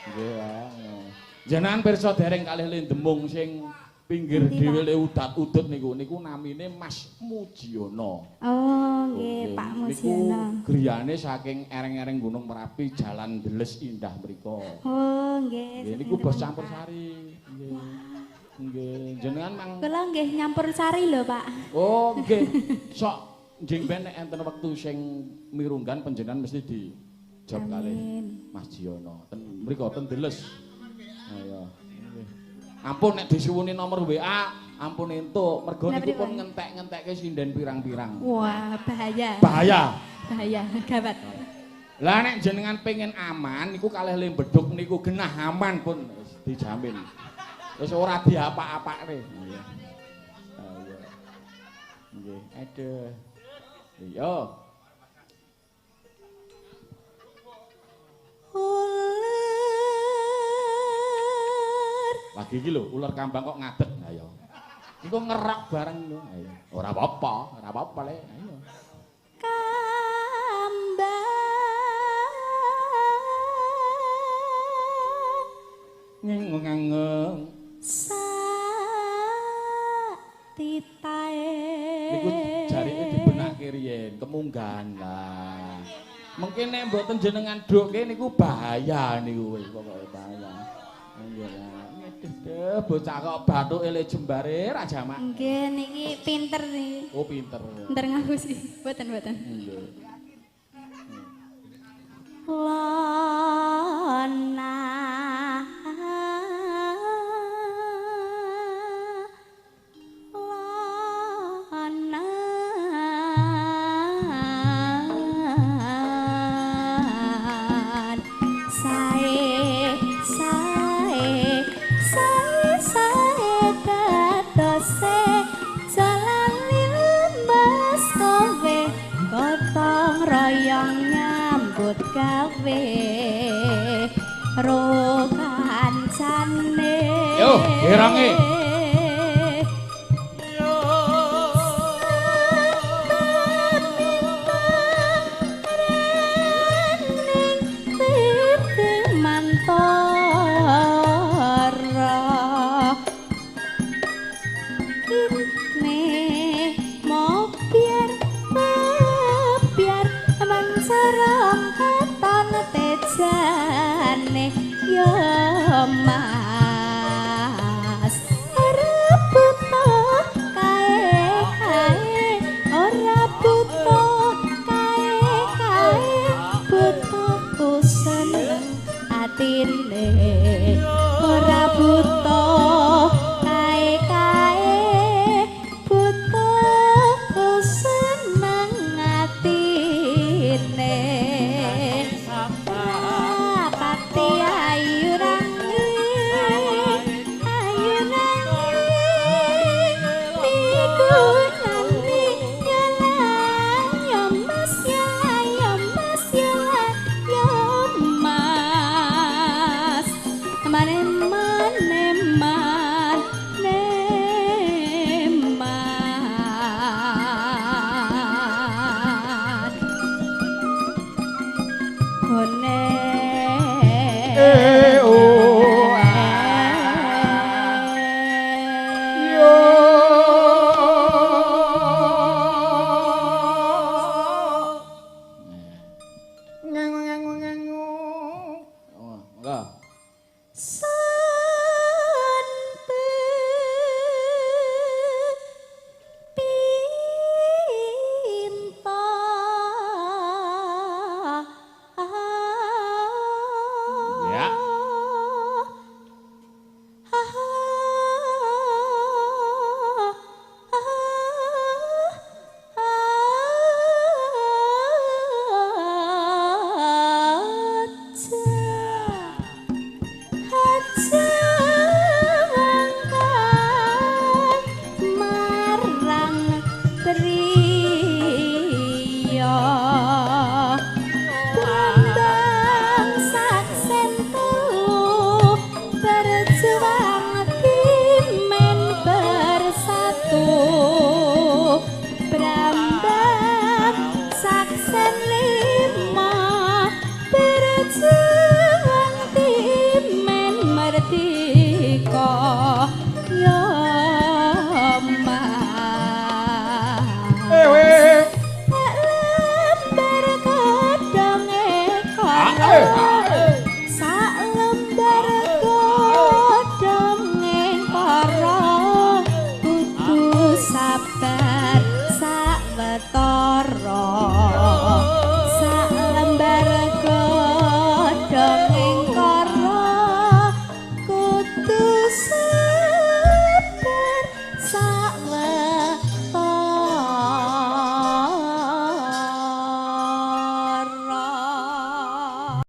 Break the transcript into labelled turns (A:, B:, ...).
A: Nggih. Jenengan pirsa dereng kalih lendemung sing pinggir dhewe le udat-udut niku niku namine Mas Mujiono.
B: Oh, nggih, Pak Mujiono.
A: Niku griyane saking ereng-ereng Gunung Merapi Jalan Deles Indah mriku.
B: Oh, nggih.
A: Nggih niku bos campur sari. Nggih. Nggih, jenengan mang
B: kula nggih nyampur sari lho, Pak.
A: Oh, nggih. Sok njing ben nek enten wektu sing mirunggan panjenengan mesti dijawab kalih Mas Jiono. Ten mriku ten Deles. Ayo. Ampun nek disuwuni nomor WA, ampun entuk, mergo niku pun ngentek-ngentekke sinden pirang-pirang.
B: Wah, bahaya.
A: Bahaya.
B: Bahaya, gawat.
A: Lah nek jenengan pengen aman niku kalih lembeduk niku genah aman pun dijamin. Wis ora diapa-apakne. Iya. Ayo. Nggih, aduh. Iya. Lagi iki lho, ular kambang kok ngadeg. Ayo. Iku ngerak bareng lho. Ayo. Ora apa-apa, ora apa-apa le. Ayo.
B: Kambang
A: ngeng-ngeng
B: sak titae.
A: Niku jarike dibenake riyen, kemunggahan lah. Mungkin nek mboten jenengan dhukke niku bahaya niku wis pokoke bahaya. Nggih. Aduh, bocah kok bathuke le jembare ra jamak.
B: Nggih, niki pinter niki.
A: Oh, pinter.
B: Pinter ngapusi. Mboten, mboten.
A: Nggih.
B: Lona gawe ro kancane.
A: Yo, gerange.
B: Yo mantara kene mo biar biar mansarang katon tejane yo Mas ora butuh kae kae ora butuh kae kae butuhku seneng atine ora butuh kae kae butuhku seneng atine pati ayu nanging ayu nanging migunani nyalah ya Mas ya Mas ya Mas mane mane mane man Hone
A: o a yo ngangu ngangu ngangu. Oh, enggak. Ya.